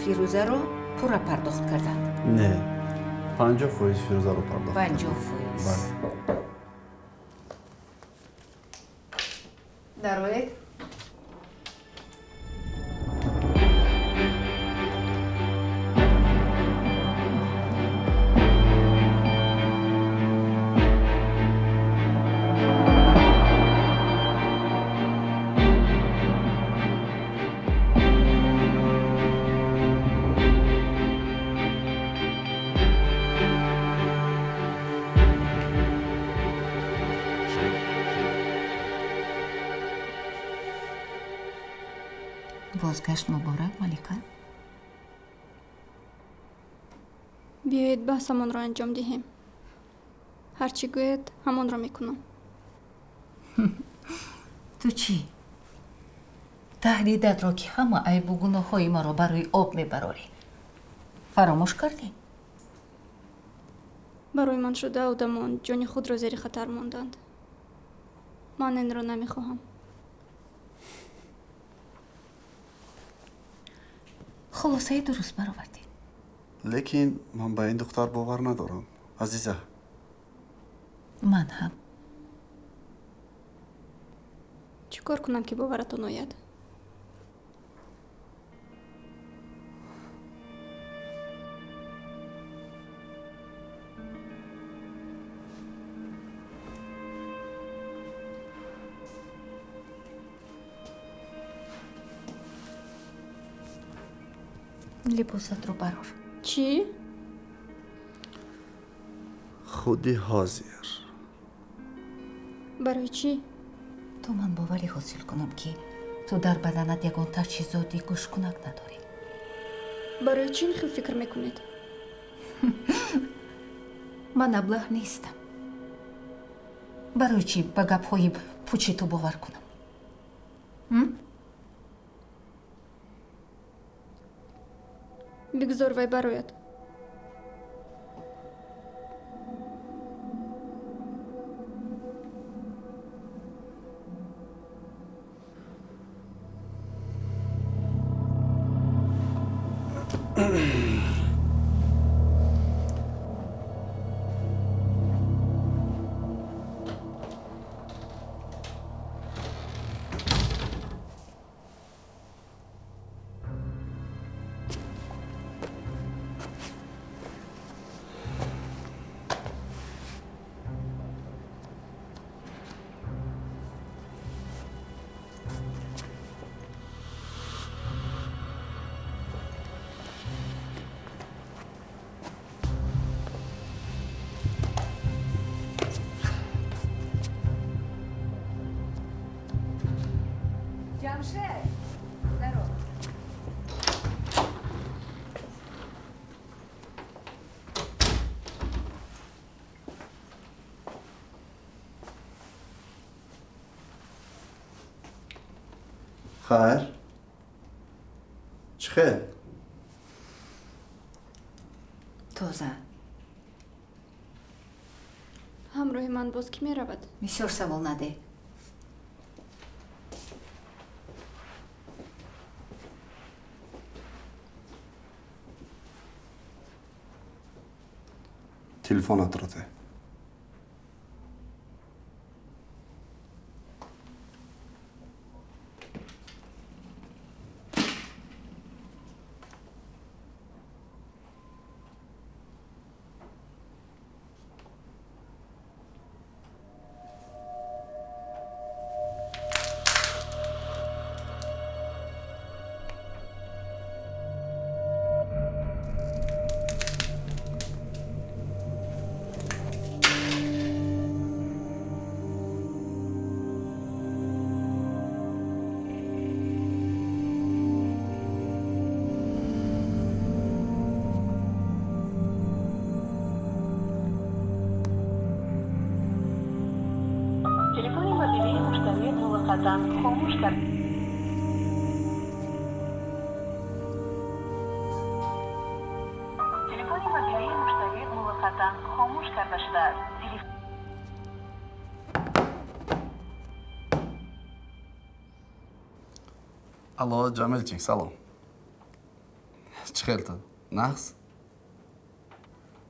Фирӯзаро пурра пардохт карданд? Не, 50% Фирӯзаро пардохт. 50%. Бале. Дароед. Бозгашт муборак, Малика. Биёед, баҳсамонро анҷом диҳем. Ҳар чӣ гӯед, ҳамонро мекунам. Ту чӣ? Таҳдидатро, ки ҳама айбу гуноҳҳои маро барои об мебарорӣ, фаромӯш кардӣ? Барои ман шуда одамон ҷони худро зери хатар монданд. Ман инро намехоҳам. Хулосаи дуруст баровардӣ. Лекин ман ба ин духтар бовар надорам, Азиза. Ман ҳам. Чӣ кор кунам, ки боваратон ояд? Либосатро барор. Чӣ? Худи ҳозир. Барои чӣ? То ман боварӣ ҳосил кунам, ки ту дар баданат ягон таҷҳизоти гӯшкунак надорӣ. Барои чӣ ин хел фикр мекунед? Ман аблаҳ нестам. Барои чӣ ба гапҳои пучи ту бовар кунам? Бигзор вай барояд. Ҷамшед, даро. Хайр, чӣ хел? Тоза. Ҳамроҳи ман боз кӣ меравад? Бисёр савол надеҳ. Телефонатро те. Телефони мобилии муштарӣ муваққатан хомӯш кард. Телефони мобилии муштарӣ муваққатан хомӯш карда шудааст. Алло, Ҷамилчик, салом. Чӣ хел ту? Нағз?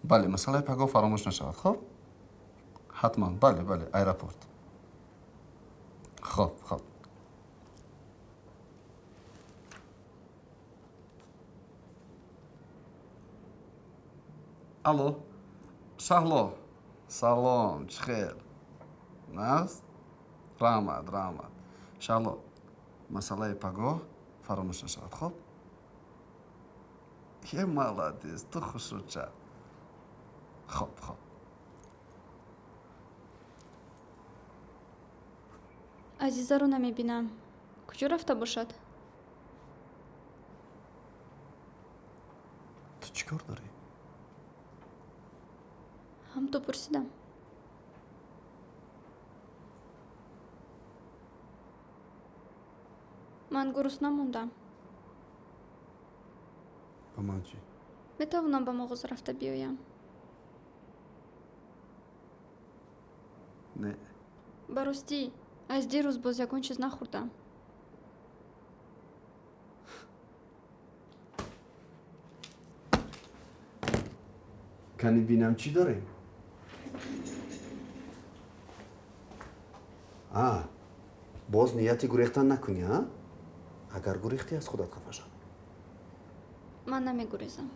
Бале, масъалаи пагоҳ фаромӯш нашавад, хоб? Ҳатман, бале, бале, аэропорт. Хоб, хоб. Алло, Шаҳло. Салом, чӣ хел? Нағз? Раҳмат, раҳмат. Шаҳло, масъалаи пагоҳ фаромӯш нашавад, хоб? Е, молодец, ту хушрӯча. Хоб, хоб. Азизаро намебинам. Куҷо рафта бошад? Ту чӣ кор дорӣ? Ҳам ту пурсидам. Ман гурусна мондам. Ба ман чӣ? Метавонам ба мағоза рафта биёям? Не. Ба ростӣ, аз дирӯз боз ягон чиз нахӯрдам. Кани бинам чӣ дорем? А, боз нияти гурехтан накунӣ, а? Агар гурехтӣ, аз худат хафа шав. Ман намегурезам.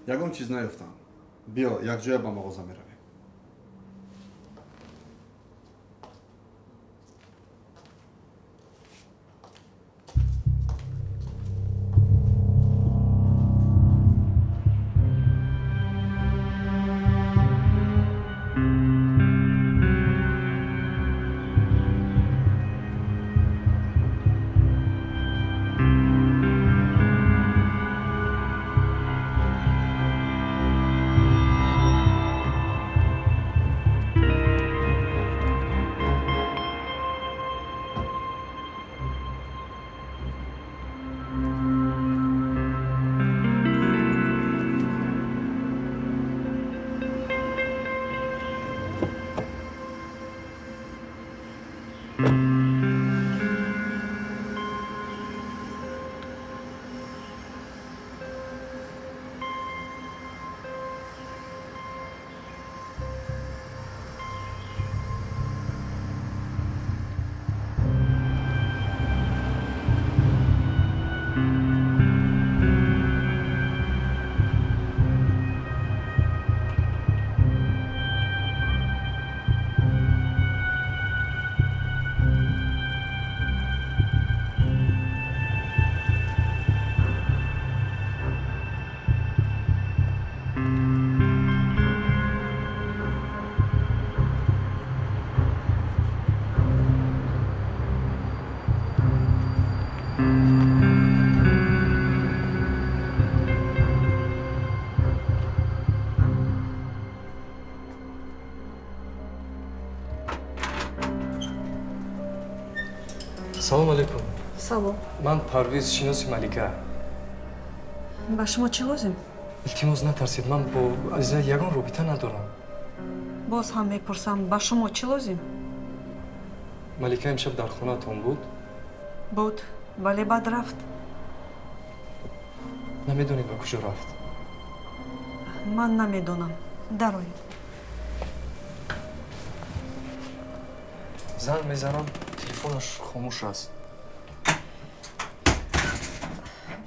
Ягон чиз наёфтам. Биё, якҷоя ба мағоза меравем. Салом алейкум. Салом. Ман Парвиз, шиноси Малика. Ба шумо чӣ лозим? Илтимос, натарсед, ман бо Азиза ягон робита надорам. Боз ҳам мепурсам, ба шумо чӣ лозим? Малика имшаб дар хонаатон буд? Буд, вале баъд рафт. Намедонед ба куҷо рафт? Ман намедонам. Дароед. Занг мезанам, телефонаш хомӯш аст.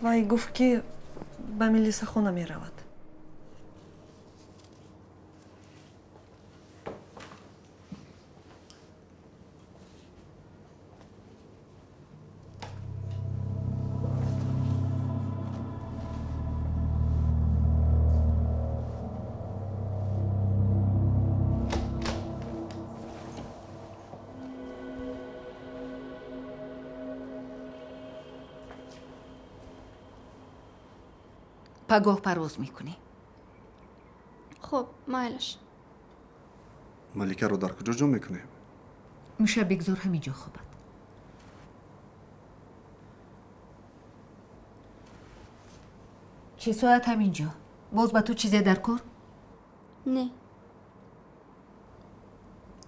Вай гуфт, ки ба милисахона меравад. Пагоҳ парвоз мекунӣ. Хуб, майлаш. Маликаро дар куҷо ҷо мекунем? Имшаб бигзор ҳамин ҷо хобад. Чӣ соат ҳамин ҷо? Боз ба ту чизе дар кор? Не.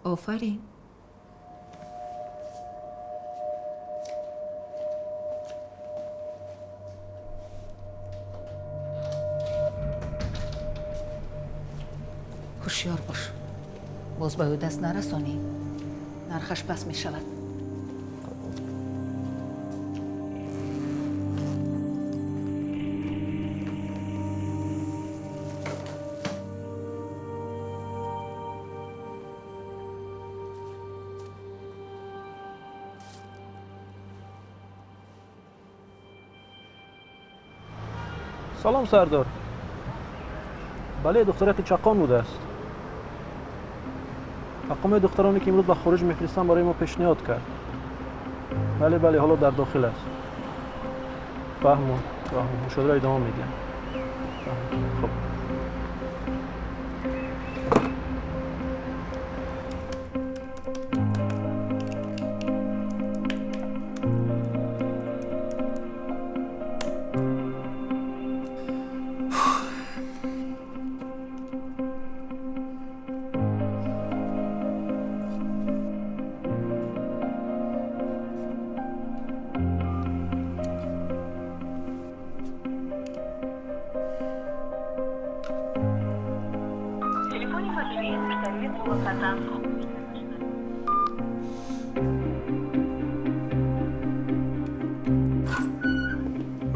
Офарин. Ҳушёр бош. Боз ба ӯ даст нарасонӣ. Нархаш паст мешавад. Салом, сардор. Бале, духтараки чаққон будааст. Мақоми духтароне ки имрӯз ба хориҷ мефиристанд, барои мо пешниҳод кард. Бале, бале, ҳоло дар дохил аст. Фаҳму, фаҳму, мушоҳидаро идома медиҳам. Хуб.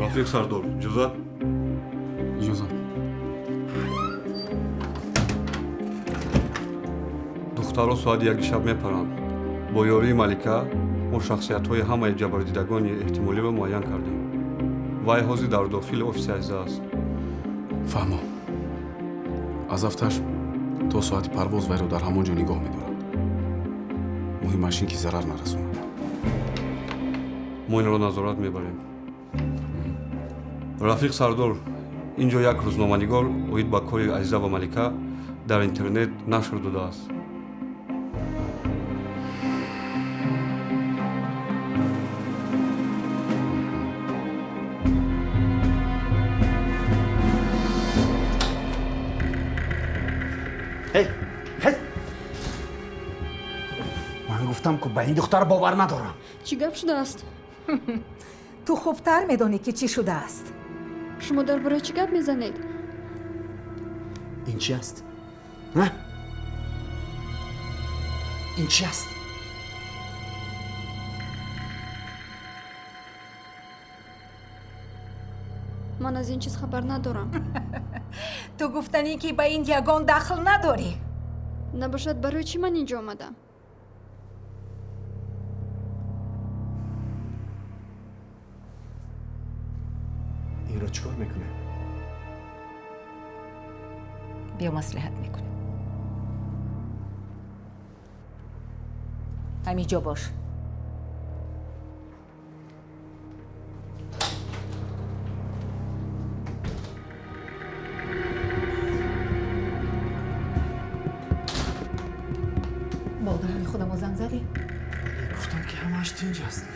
Рафиқ сардор, иҷозат? Иҷозат. Духтаро соати 1 шаб мепаранд. Бо ёрии Малика мо шахсиятҳои ҳамаи ҷабрдидагони эҳтимолиро муайян кардем. Вай ҳозир дар дохили офиси Азиза аст. Фаҳмо. Аз афташ то соати парвоз вайро дар ҳамон ҷо нигоҳ медоранд. Муҳимаш ин ки зарар нарасонад. Мо инро назорат мебарем. Рафиқ сардор, ин ҷо як рӯзноманигор оид ба кори Азиза ва Малика дар интернет нашр додааст. Ман гуфтам, ку ба ин духтар бовар надорам. Чӣ гап шудааст? Ту хубтар медонӣ, ки чӣ шудааст. Шумо дар бораи чӣ гап мезанед? Ин чи аст? Ин чи аст? Ман аз ин чиз хабар надорам. Ту гуфтанӣ, ки ба ин ягон дахл надорӣ. Набошад, барои чӣ ман инҷо омадам? Инро чӣ кор мекунем? Биё, маслиҳат мекунем. Ҳамин ҷо бош. Бо одамони худамо занг задӣ? Гуфтам, ки ҳамааш тинҷ аст.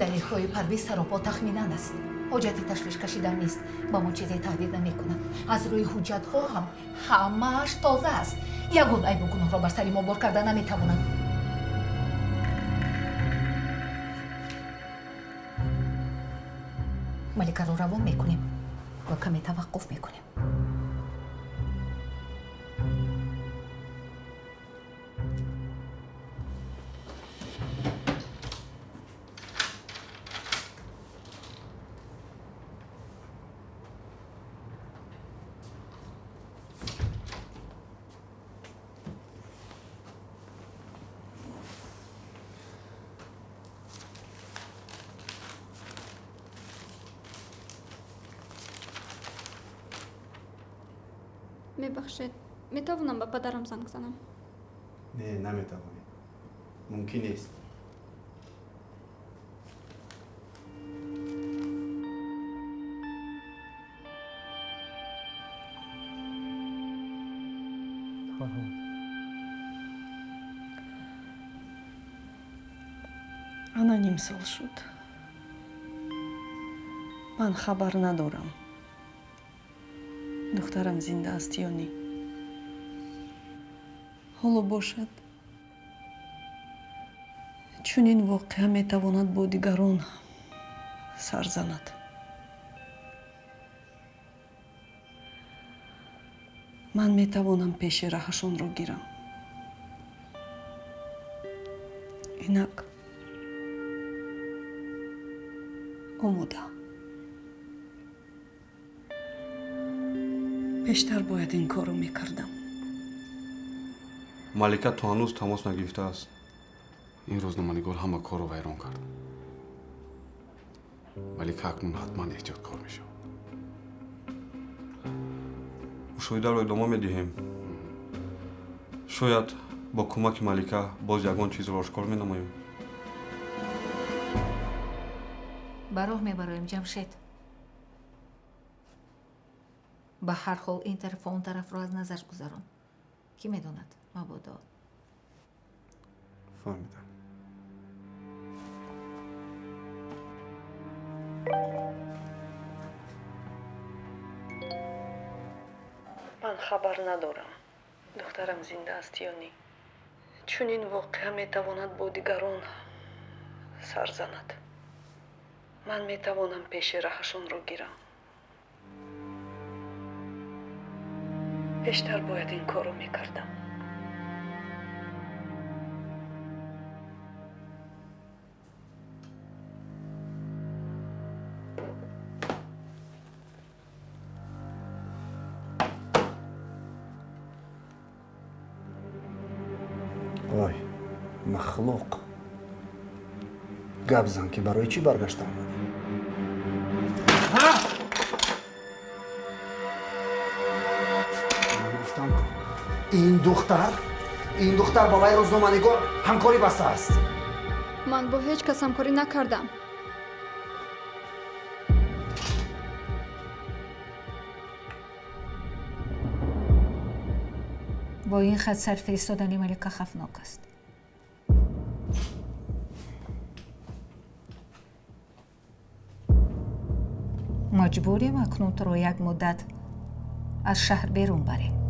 Далелҳои Парвиз саропо тахминан аст. Ҳоҷати ташвиш кашидан нест. Ба мо чизе таҳдид намекунад. Аз рӯи ҳуҷҷатҳо ҳам ҳамааш тоза аст. Ягон айбу гуноҳро бар сари мо бор карда наметавонад. Маликаро равон мекунем ва каме таваққуф мекунем. Мебахшед, метавонам ба падарам занг занам? Не, наметавонӣ. Мумкин нест. Марҳамат. Ана ним сол шуд. Ман хабар надорам. Духтарам зинда аст ё не. Ҳоло бошад, чунин воқеа метавонад бо дигарон сар занад. Ман метавонам пеши раҳашонро гирам. Инак омодаам. Пештар бояд ин корро мекардам. Малика то ҳанӯз тамос нагирифтааст. Ин рӯзноманигор ҳама корро вайрон кард. Малика акнун ҳатман эҳтиёткор мешавад. Мушоҳидаро идома медиҳем. Шояд бо кӯмаки Малика боз ягон чизро ошкор менамоем. Ба роҳ мебароем, Ҷамшед. Ба ҳар ҳол ин тарафу он тарафро аз назар гузарон. Кӣ медонад, мабодо. Фаҳмидам. Ман хабар надорам. Духтарам зинда аст ё не. Чунин воқеа метавонад бо дигарон сар занад. Ман метавонам пеши раҳашонро гирам. Пештар бояд ин корро мекардам. Ой, махлуқ. Гап зан, ки барои чӣ баргашта омадӣ? Ман гуфтам, ин духтар бо вай рӯзноманигор ҳамкорӣ бастааст. Ман бо ҳеҷ кас ҳамкорӣ накардам. Бо ин хат сар фиристодани Малика хавфнок аст. Маҷбурем акнун туро як муддат аз шаҳр берун барем.